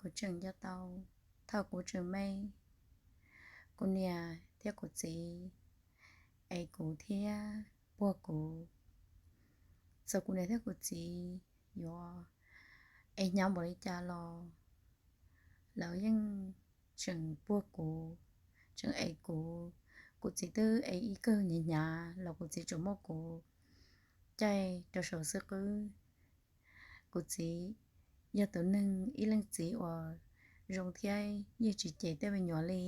Kuv tseem nco tau thaum kuv tseem me, kuv niam thiab kuv txiv ev kuv thiab puag kuv. Txawm kuv niam thiab kuv txiv yuav ev hnyav npaum li cas los lawv yeej tseem puag kuv, tseem ev kuv. Kuv txiv twb ev ib kawm hnyav hnyav los kuv txiv tsuas muab kuv caij rau saum xwb qwb. Kuv txiv yog tus neeg, ib leej txiv uas zoo thiab yeej tsis cem tej me nyuam li.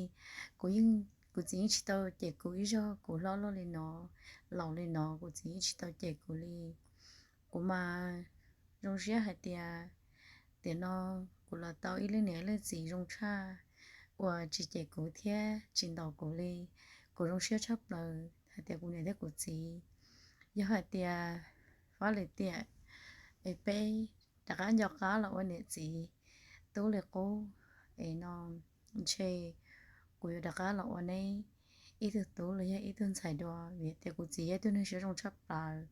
Kuv yeej, kuv txiv yeej tsis tau cem kuv ib zaug, kuv hlob luaj li no, laus li no, kuv txiv yeej tsis tau cem kuv li. Kuv mas zoo siab hais tias tiam no kuv los tau ib leej niam ib leej txiv zoo tshaj uas tsis cem kuv thiab tsis ntaus kuv li. Kuv zoo siab tshaj plaws hais tias kuv niam thiab kuv txiv, yog hais tias fab lwm tiam es peb rov qab nco qab los ua niam txiv tub li qub es no, ntshe kuv yuav rov qab los ua neb ib tug tub los yog ib tug ntxhais dua, vim tias kuv txiv yog ib tug neeg siab zoo tshaj plaws.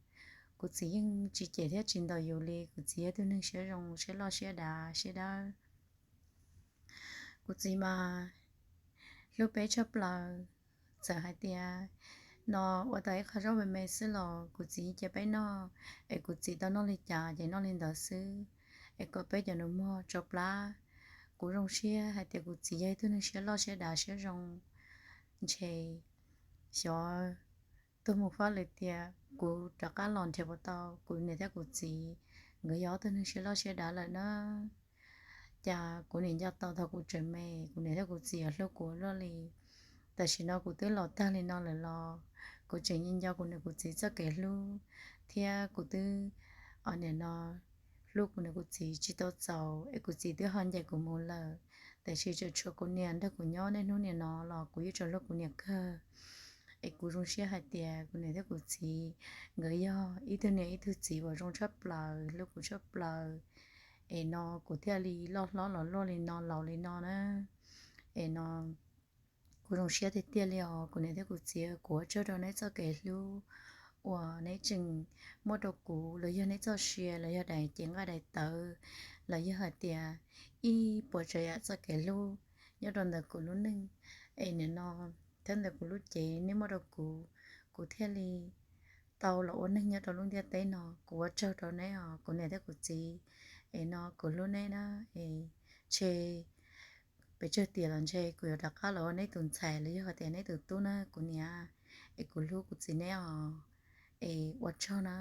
Kuv txiv yeej tsis cem thiab tsis ntaus yus li, kuv txiv yog ib tug neeg siab zoo, siab loj, siab dav, siab dawb. Kuv txiv mas hlub peb tshaj plaws. Txawm hais tias no ua tau ib qho zaub me me xwb los kuv txiv cia peb noj, es kuv txiv tau noj li cas ces noj li ntawd xwb, es kom peb cov nus muag tsau plab. Kuv zoo siab hais tias kuv txiv yog ib tug neeg siab loj siab dav siab zoo. Ntshe xyov tuag mus fab lwm tiam kuv rov qab los nrhiav puas tau kuv niam thiab kuv txiv, nkawd yog ob tug neeg siab loj siab dav lawm na. Cas kuv niam nco tau thaum kuv tseem me, kuv niam thiab kuv txiv yuav hlub kuv ua luaj li. Tam sim no kuv twb laus tag li no lawm los kuv tseem nco kuv niam kuv txiv txoj kev hlub, thiab kuv twb, o, nim no hlub kuv niam kuv txiv tsis tau txaus es kuv txiv twb ho ncaim kuv mus lawm. Tam sis tseem tshuav kuv niam nrog kuv nyob niaj hnub nim no los kuv yeej tseem hlub kuv niam kawg. Es kuv zoo siab hais tias kuv niam thiab kuv txiv nkawd yog ib tug niam ib tug txiv uas zoo tshaj plaws, hlub kuv tshaj plaws. Es no kuv thiaj li loj hlob los luaj li no, laus li no na. Es no kuv zoo siab tiag tiag li os kuv niam thiab kuv txiv, kuv ua tsaug rau neb txoj kev hlub uas neb tseem muab rau kuv, los yog neb txoj sia, los yog daim cev nqaij daim tawv, los yog hais tias ib puas tsav yam txoj kev hlub nyob rau ntawm kuv lub neej. Es nim no thawj ntawm kuv lub cev neb muab rau kuv, kuv thiaj li tau los ua neeg nyob rau lub ntiaj teb no. Kuv ua tsaug rau neb os kuv niam thiab kuv txiv, es no kuv hlub neb na. Es ntshe pes tsawg tiam los ntshe kuv yuav rov qab los ua neb tus ntxhais los yog hais tias neb tus tub na kuv niam. Es kuv hlub kuv txiv neb os. Es ua tsaug na.